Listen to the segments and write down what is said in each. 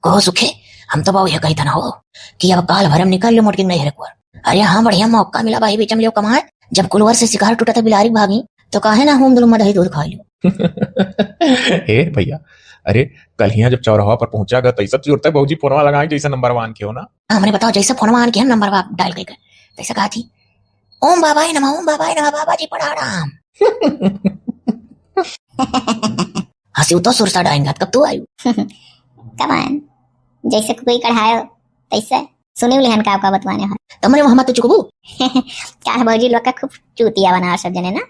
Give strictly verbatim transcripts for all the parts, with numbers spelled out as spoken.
ओ सुखे, हम तो बाबू यह कही था ना हो कि अब काल भरम निकाल लो मोटकी नहीं हरे कुआर। अरे हाँ, बढ़िया मौका मिला भाई, बीच में लियो कमाए। जब कुलवर से शिकार टूटा था बिलारी भागी, तो काहे ना हम दोनों दही दूध खा लियो। ए भैया, अरे कल हियाँ जब चौराहा पर पहुँचा गया, तो ऐसा चुरता भौजी फोनवा लगाए जैसे नंबर वन के हो ना। हाँ, हमने बताओ, जैसे फोनवा आन के हम नंबर डायल करके, तैसे कहा थी, "ओम बाबाय नमः, ओम बाबाय नमः, बाबा जी प्रणाम।" हंसी तो सुरसा डाइन घात, कब तू आयु? कमान, जैसे कोई कढ़ायो, तैसे सुनी लेहन का, का बतवाने हो। तो मने वहाँ तो चुकबू? का भौजी लोग का खूब चूतिया बनाओ सब जने ना।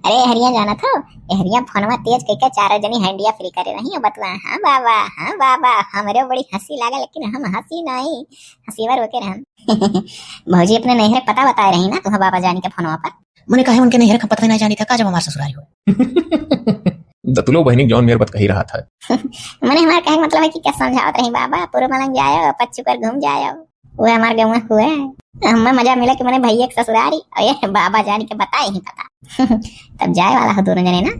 अरे हरिया जाना था, ए हरिया फोनवा तेज कइके चारों जनी हैंडिया फ्री करे रही, बतवा, "हाँ बाबा, हाँ बाबा।" हमरे बड़ी हंसी लागे, लेकिन हम हंसी नहीं, हंसीवर होके रहन। भौजी अपने नैहर के पता बताए रही ना, तुम्हें बाबा जानी के फोनवा पर। मने कहे उनके नैहर का पता ही नहीं जानी था, का जब हमार ससुराल हो। दतुलो बहनी जौन मेर बत कही रहा था। मने हमार कहे के मतलब है कि क्या समझावत रही, "बाबा, पूरे मलंग जायो, पच्चू कर घूम जायो।" वो हमार गौवा हुआ। हमें मजा मिला कि मने भैया के ससुरारी, और ये बाबा जानी के बताए ही पता। तब जाए वाला हो दोनों जने ना।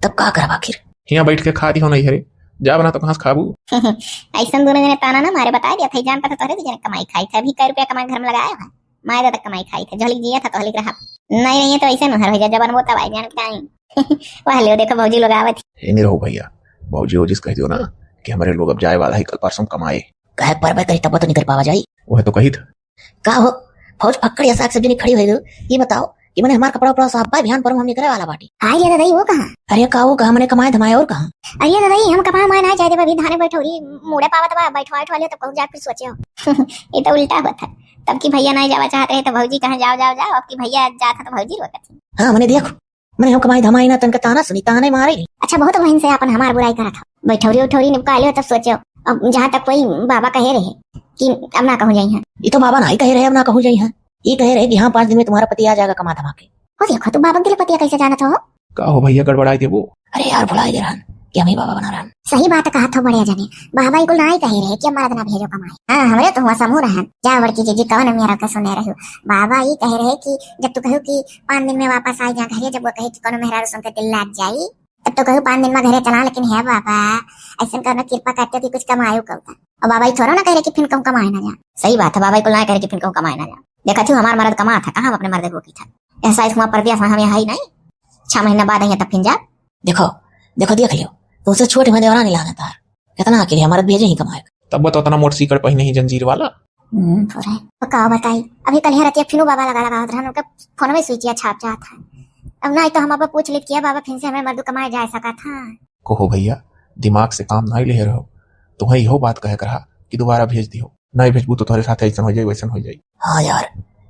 तब का करब आखिर? हियाँ बैठ के खा दी हो नहीं हरे, जा बना तो कहाँ से खाबू? ऐसन दोनों जने ताना ना मारे, बताए दिया था, जान पता तोहरे दू जने कमाई खाई थे, अभी कई रुपया कमाई घर में लगाए हो, माए दादा कमाई खाई थे, जहलिक जिया था तोहलिक रहा। नहीं रही है तो ऐसे नहर हो जाए, जब अनबो तब आई जान के आई। वाह, ले देखो भौजी लोग आवत ही। ए, नहीं रहो भैया, भौजी वौजी से कह दियो ना कि हमारे लोग अब जाए वाला है कल परसों कमाए। कहे परबे करी तब तो निकल पावा जाई। वह तो कही था। का हो, फौज फक्कड़ या साग सब्जी नहीं खड़ी हुई हो, ये बताओ कि मने हमार कपड़ा उपड़ा साफ बा, बिहान पर हम निकले वाला बाटी। आई रे दादाई, वो कहाँ? अरे का वो कहाँ, मने कमाए धमाए और कहाँ? अरे दादाई, हम कमाए माए ना जाए देबा, अभी धाने बैठौरी मूड़े पावत बा, बैठवा उठवा लियो तब कहूँ जा फिर सोचे हो। ये तो उल्टा होता है, तब की भैया नहीं जावा चाहते रहे तो भौजी कहाँ जाओ जाओ जाओ, अब की भैया जाता तो भौजी रोकत थी। हाँ, मने देखो, मने हम कमाई धमाई ना, तनका ताना सुनी, ताना ही मारे। अच्छा, बहुत बहन से अपन हमार बुराई करत हो। बैठौरी उठौरी निपका लियो, तब सोचो। अब जहाँ तक कोई बाबा कहे रहे कि अब ना कहूँ जाई हैं। ये तो बाबा ना ही कहे रहे, अब ना कहूँ जाई हैं। ये कहे रहे कि हाँ, पाँच दिन में तुम्हारा पति आ जाएगा कमा धमा के। हो देखो, तू बाबा के दिल पतिया कैसे जानत हो? का हो भैया, गड़बड़ाई देबो? अरे यार, भुलाई दे रहन कि हम ही बाबा बना रहन। सही बात कहा थो बड़े जने। बाबा ई कुल ना ही कहे रहे कि अब मर्द ना भेजो कमाए। हाँ, हमरे तो हुआ समूह रहन। जा बड़की जीजी, कवन मेरा का सुने रही हो? बाबा ई कहे रहे कि जब तू कहू कि पाँच दिन में वापस आई जा घरे, जब वो कहे कि कोनो मेहरारू सुन के दिल लाग जाई, तब तो कहू पाँच दिन में घरे चला, लेकिन हे बाबा, ऐसन कोनो कृपा करते कि कुछ कमायो कहू था। और बाबा ई थोड़ा ना कह रहे कि फिर कहूँ कमाए ना जा। सही बात है, बाबा ई कुल ना कह रहे कि फिर कहूँ कमाए ना जा। देखा थी हमार मर्द कमा था, कहाँ हम अपने मर्द को की था? ऐसा इस हुआ परदेस में हमें है ही नहीं। छह महीना बाद आई तब फिर जा। देखो, देखो, देख लियो, तुमसे छोट में देवरा नहीं लाना तार। कितना अकेले हमारा भेजे ही कमाए। तब तो उतना मोटरसाइकिल पहिने ही जंजीर वाला। हम्म, पूरा। तो का बताई, अभी कल रतिया फिनू बाबा लगा लगावत रहन, उनका फोन में स्विचिया छाप जात है। अब नहीं तो हम अब पूछ लेत किया बाबा फिर से हमें मर्दू कमाए जा सका था। कहो भैया, दिमाग से काम नहीं ले रहो। तुम्हें इहो बात कहे के रहा कि दोबारा भेज दियो, नहीं भेजबू तो तोहरे साथ ऐसन हो जाई, वैसन हो जाई। हाँ यार,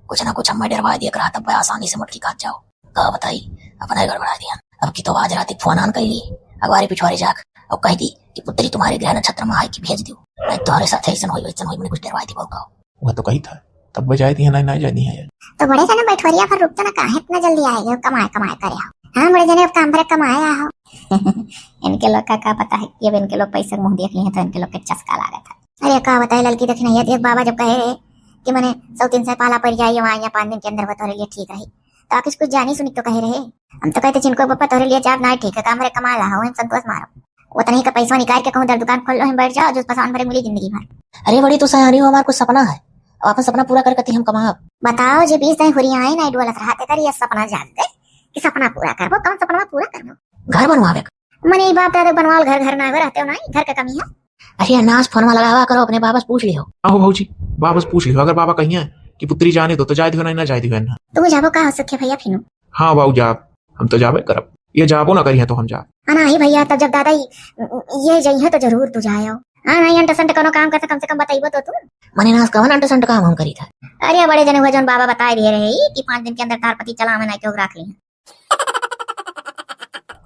कुछ ना कुछ हमें डरवा दिया करा, तब आसानी से मटकी काट जाओ। का बताई, अपना ही गड़बड़ा दिया। अब की तो आज रात ही फोन आन कैली, अगवारी पिछवारी जाक, और कह दी कि पुत्री तुम्हारे ग्रह नक्षत्र में आए कि भेज दियो, नहीं तोहरे साथ ऐसन होई, वैसन होई, मैंने कुछ डरवा दी, बोल का। वह तो कही था, तब बजाए दिया, नहीं, नहीं जाए दिया यार। तो बड़े जने बैठवरिया पर रुक तो ना, काहे इतना जल्दी आए गए, कमाए, कमाए करे हो। हाँ, बड़े जने अब काम पर कमाए आ हो। इनके लोग का, का पता है कि अब इनके लोग पैसे के मुंह देख लिए हैं तो इनके लोग के चस्का लागत है। अरे का बताए लड़की, देखी नहीं, एक बाबा जब कहे रहे कि मने सौ तीन सौ पाला पड़ जाए, वहाँ यहाँ पाँच दिन के अंदर वो तोहरे लिए ठीक रही, तो आखिर कुछ जानी सुनी तो कहे रहे। हम तो कहते जिनको पापा तोहरे लिए जाब ना ठीक है, काम रे कमा ला हो, हम संतोष मारो। उतने ही का पैसा निकाल के कहूँ दर दुकान खोल लो, हम बैठ जाओ, जो पसान भरे मिली जिंदगी भर। अरे बड़ी तू सयानी हो, हमार कुछ सपना है, अब अपन सपना पूरा कर कती हम कमाब। बताओ, जे बीस दाई हुरिया आई ना डोलत रहा, तेकर ये सपना जाग गए कि सपना पूरा करबो। कौन सपना पूरा करबो? घर बनवावे का। मने ई बाप दादा बनवाल घर, घर ना रहते हो ना, घर का कमी है। अरे नास फोन में लगावा करो, अपने बाबा से पूछ लियो। आहो भौजी, बाबा से पूछ लियो, अगर बाबा कहिए कि पुत्री जाने दो तो जाए दियो, नहीं ना जाए दियो ना। तू जाबो का हो सुखे भैया फिनू? हाँ बाबू जाब, हम तो जाबे करब, ये जाबो ना करिए तो हम जाब। हाँ ना ही भैया, तब जब दादा ये, ये जइहे तो जरूर तू जायो। हाँ ना, अंट संट कोनो काम करते कम से कम बताइबो तो तू। मने नास कवन अंट संट काम हम करी था? अरे बड़े जने हुआ जौन बाबा बताए दिए रहे कि पाँच दिन के अंदर तार पति चला हमें नहीं तो राख ली।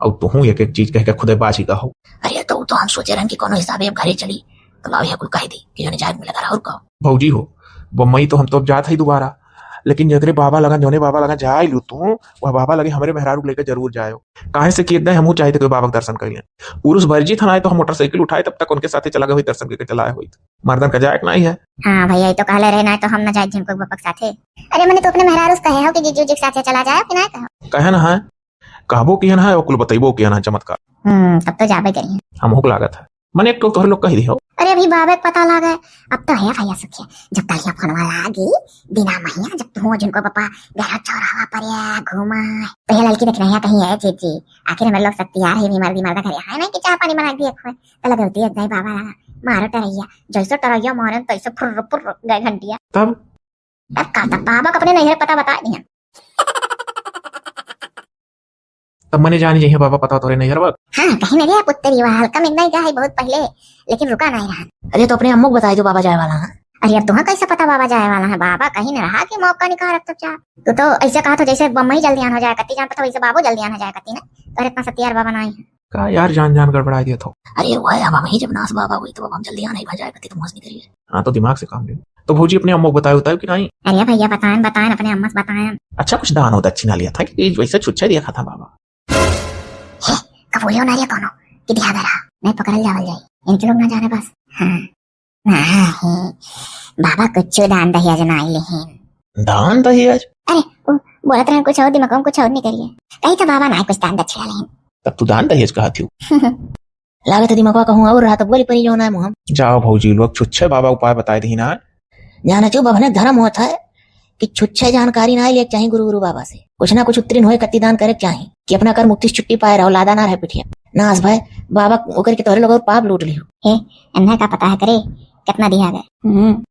अब तुहूँ एक एक चीज कह के खुदे बाजी का हो। अरे तो, तो हम सोचे रहन कि कोनो हिसाबे अब घरे चली, तो लाओ ये कुल कह दी कि जौने जाए मिला करा और का। भौजी हो, बम्बई तो हम तो अब जात है दोबारा, लेकिन जतरे बाबा लगन, जौने बाबा लगन जाए लू तू, वह बाबा लगे हमरे मेहरारू को लेकर जरूर जायो। काहे से कि इतना हमहू चाहते कोई बाबा के दर्शन कर लें। पुरुष वर्जित हन आए तो हम मोटरसाइकिल उठाए तब तक उनके साथे चला गए हुई दर्शन करके चलाए हुई। मर्दन का जाए के नहीं है। हाँ भैया, ये तो कहले रहे ना तो हम ना जाए जिनको बाबा के साथे। अरे मने तो अपने मेहरारू से कहे हो कि जीजू जी के साथे चला जाए कि ना कहो? कहे ना है, कहबो किया ना है और कुल बतैबो किया ना है चमत्कार। हम्म, तब तो जाबे करिए। हमहू को लागत है। मने एक तो तोहरे लोग कह दियो। अरे अभी बाबे के पता लागे। अब तो है भैया सुखिया, जब तलिया फोनवा लागी, बिना महिया, जब तू जिनको पापा गहरा चौराहा पर या घूमा, तो ये लड़की देखना है कहीं है जीजी। आखिर हमारे लोग सब तैयार है, नहीं मर्दी मर्दा घरे है नहीं कि चाय पानी बना के दिए खुए। तो लगे होती है, "जाए बाबा, मारो टरैया।" जैसे टरैया मारे, तैसे फुर्र फुर्र गए घंटिया। तब? तब का, तब बाबा को अपने नैहर पता बता दिया। तब मने जानी जइहे बाबा पता तोरे नैहर बा। हाँ, कहीं नहीं रे पुत्तरी, वह हल्का में नहीं गया है बहुत पहले, लेकिन रुका नहीं रहा। अरे तो अपने अम्मू को बताई दो बाबा जाए वाला है। अरे अब तुम्हें कैसे पता बाबा जाए वाला है? बाबा कहीं न रहा कि मौका निकाल रख तो क्या? तू तो ऐसे कहा तो जैसे बम्बई जल्दी आन हो जाए करती, जान पता वैसे बाबू जल्दी आन हो जाए करती ना, तो इतना सत्यार बाबा नहीं है। का यार जान जान गड़बड़ा दिया था। अरे वो है, अब हम ही जब नास बाबा हुई तो अब हम जल्दी आन ही भजाए करती, तुम हंस नहीं करिए। हाँ तो दिमाग से काम ले। तो भौजी अपने अम्मू को बताए उताए कि नहीं? अरे भैया बताएन, बताएन, अपने अम्मा से बताएन। अच्छा कुछ दान हो दक्षिणा लिया था कि वैसे छुच्छे दिया था बाबा? हे, कबूलियो ना रे कोनो, कि दिया गरा, नहीं पकड़ल जावल जाई। इनके लोग ना जाने बस। हाँ, नहीं, बाबा कुछ दान दहेज ना लेहिन। दान दहेज? अरे, वो बोलत रहे कुछ और, दिमाग में कुछ और निकल गया। कहीं तो बाबा ना कुछ दान दक्षिणा लेहिन। तब तू दान दहेज कहा थी? लागे तो दिमागवा कहूँ और रहा तो बोली परी जो ना मुँह। जाओ भौजी लोग, छुच्छे बाबा उपाय बताए दही ना। जाने चो बभने धर्म होत है कि छुच्छे जानकारी ना ले चाही गुरु गुरु बाबा से। कुछ ना कुछ उत्तीर्ण होए कत्ती दान करे चाही कि अपना कर मुक्ति से छुट्टी पाए रहो, लादा ना रहे पिठिया। नास भाई, बाबा ओकर के तोहरे लोग और पाप लूट लियो। हे, इन्हें का पता है करे, कितना दिया गए? हम्म,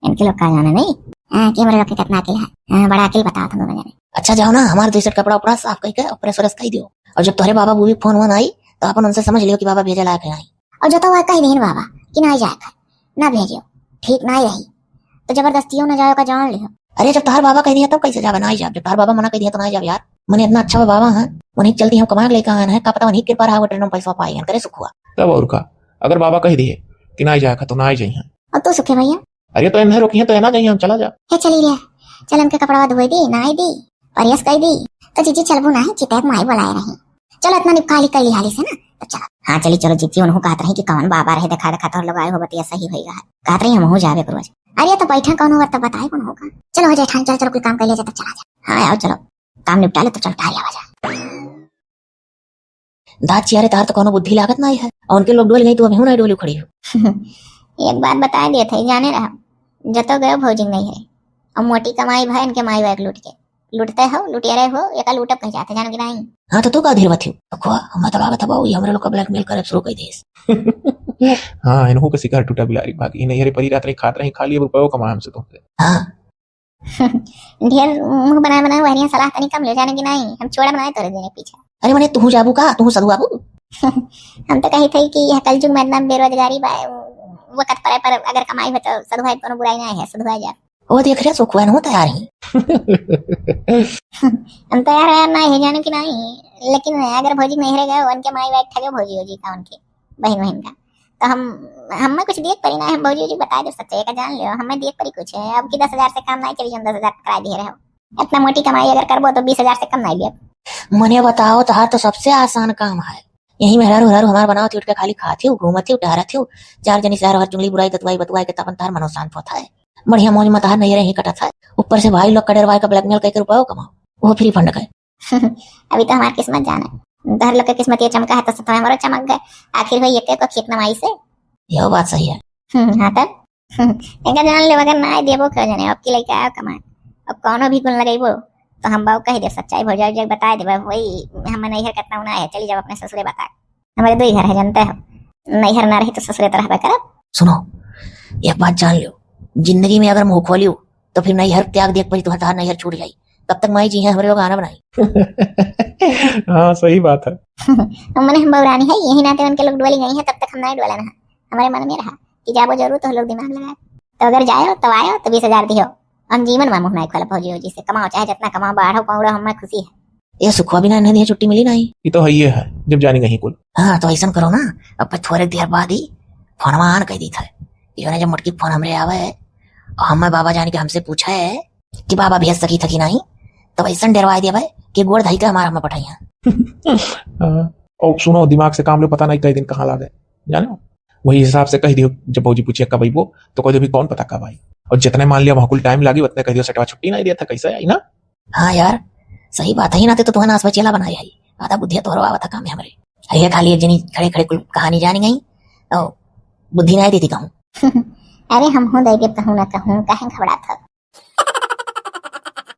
इनके लोग का जाने नहीं। हाँ, कि हमारे लोग के कितना अकिल है। हाँ, बड़ा अकिल बताओ तुम दोनों जने। अच्छा जाओ ना, हमारे दो सेट कपड़ा उपड़ा साफ करके और प्रेस व्रेस कर दियो। और जब तोहरे बाबा बूबी फोन वोन आई, तो अपन उनसे समझ लियो कि बाबा भेजे लायक है नहीं। और जो तो वह कह दीन बाबा कि ना जाए कर, ना भेजियो, ठीक ना ही रही, तो जबरदस्तियों ना जाओ का जान लियो। अरे जब तोहार बाबा कह दिया तब कैसे जाबे? ना ही जाब। जब तोहार बाबा मना कह दिया तो ना ही जाब यार। मने इतना अच्छा बाबा है, उन्हीं चलती हम कमा के लेकर आए हैं, का पता उन्हीं कृपा रहा होटल में पैसा पाए करे सुखुआ। तब और का, अगर बाबा कह दिए कि ना ही जाए तो ना ही जाइए। और तू सुखे भैया? अरे तो इन्हें रोकी है तो ना जाइए, हम चला जा। हे चली रे, चल हमके कपड़ा धोए दी, नहाई दी, प्रेस कर दी। तो जीजी चलबू ना है, चितैक माई बुलाए रही। चलो इतना निपकाली कर ली हाली से ना, तब चलो। हाँ चली चलो जीजी, उन्हों कहत रही कि कौन बाबा रहे देखा देखा तो लोग आए हो बतिया सही होई रहा। कहत रही हम हो जावे रोज। अरे तो बैठा कौन होगा तब बताए कौन होगा। चलो हो जाए ठान, चल चलो कोई काम कर लिया जाए तब चला जा। हाँ आओ चलो, काम निपटा ले तो चल टार आवा जा। दाँत चियारे तार तो कोनो बुद्धि लागत नाई है। और उनके लोग डोल गई तो अभी हूँ नहीं डोली खड़ी हो। एक बात बताए दिए थे, जाने रहा, जतो गयो भौजी नहीं है। और मोटी कमाई भाई इनके माई बाप लूट के। लूटते हो, लुटियरे हो, एका लूटब कहीं जाते, जानो कि नहीं? हाँ, तो तू का धीर बथियो? तो खोआ, हम तो लागत है बाबू, ये हमरे लोग का blackmail करे शुरू कर देस। हाँ, इनहू के शिकार टूटा बिलारी बाकी। इन्हें ये परी रात रही खात रही, खा लिए रुपयों कमा हमसे तो। हाँ। ढेर मुंह बनाए बनाए वहरिया सलाह तनी कम ले, जाने कि नहीं, हम चोड़ा बनाए तोरे देने पीछे। अरे मने तू जाबू का, तू सधुआबू? हम तो कही थे कि यह कलयुग में इतना बेरोजगारी बा, वक्त परे पर अगर कमाई हो तो सधुआई कोनो बुराई नहीं है, सधुआई जा। ओ देख रे सुखुआ नु तैयार ही। हम तैयार वैयार ना है, जाने कि नहीं, लेकिन अगर भौजी नहीं रह गए, उनके माई बाप ठगे भौजी हो जी का उनके बहन बहन का, तो हम, हमें कुछ दिए परी ना, हम भौजी जी बता दे सच्चाई का जान लियो, हमें दिए परी कुछ है, अब की दस हजार से काम नहीं चली, हम दस हजार पकड़ा दिए रहे हो। इतना मोटी कमाई अगर करबो तो बीस हजार से कम नहीं दिए। मने बताओ, तोहार तो सबसे आसान काम है। यही में हरारू हरारू हमार बनावत उठ के खाली खात ही, घूमत ही, टहरत ही, चार जनी से हर चुगली बुराई दतुआई बतुआई के तपन तार मनो शांत होता है। बढ़िया मौज में तहार नहीं रही कटत है। ऊपर से भाई लोग का डरवाए का blackmail करके रुपयो कमाओ, वो free fund का। अभी तो हमार किस्मत जाने, तोहर लोग के किस्मत ये चमका है तो सतवा हमारो चमक गए। आखिर होई एक एक खेत नमाई से। यो बात सही है। हम्म, हाँ तब। इनका जान ले, अगर ना देबो क्यों जाने, अब की लइका आओ कमाए, अब कौनो भी गुण लगेबो तो हम बाऊ कह दे, सच्चाई भौजाई जग बता देबे, वही हम नैहर कितना उना है, चली जाओ अपने ससुरे बता। हमारे दो ही घर है, जानते हो, नैहर ना रही तो ससुरे तो रहबे करब। सुनो, एक बात जान लियो, जिंदगी में अगर मुंह खोलियो तो फिर नैहर त्याग दिए परी, तुम्हारा नैहर छूट जाई। तब तक माई जी हैं, हमारे लोग आना बनाई। हाँ, सही बात है। मने हम बौरानी है, यही नाते उनके लोग डोली गई हैं, तब तक हम नहीं डोलन है। हमारे मन में रहा कि जाबो जरूर तो लोग दिमाग लगाए, तो अगर जायो तो आयो तो बीस हजार दियो। हम जीवन में मुंह नहीं खोलब भौजी जी से, कमाओ चाहे जितना कमाओ, बाढ़ो पौड़ो, हमें खुशी है। ये सुखवा बिना इन्हें दिया छुट्टी मिली नहीं। ये तो है, ये है, जब जानी कहीं कुल। हाँ, तो ऐसा करो ना, अब थोड़े देर बाद ही फोनवा आन कह दी था। इन्होंने जब मोटकी फोन हमरे आवे है, और हमें बाबा जान के हमसे पूछा है कि बाबा भेज सकी था कि नहीं, तब ऐसा डरवा दिया भाई कि गोड़ धई के हमारा हमें पठाई है। हाँ, और सुनो, दिमाग से काम लो, पता नहीं कई दिन कहाँ लागे, जाने हो? वही हिसाब से कह दियो, जब भौजी पूछे कब अइबो, तो कह दियो, "अभी कौन पता कब आई।" और जितने मान लिया वहाँ कुल टाइम लागी, उतने कह दियो, "सेटवा छुट्टी नहीं दिया था, कैसे आई ना?" हाँ यार, सही बात है, ना तो तुम्हें नास बचेला बनाई है, आधा बुद्धिया तोहरो आवत है काम है हमारे। ये खाली एक जनी खड़े खड़े कुल कहानी जानी गई, और बुद्धि नहीं देती कहूँ। अरे हमहूँ दइ देब कहूँ ना कहूँ, काहे घबड़ात हव?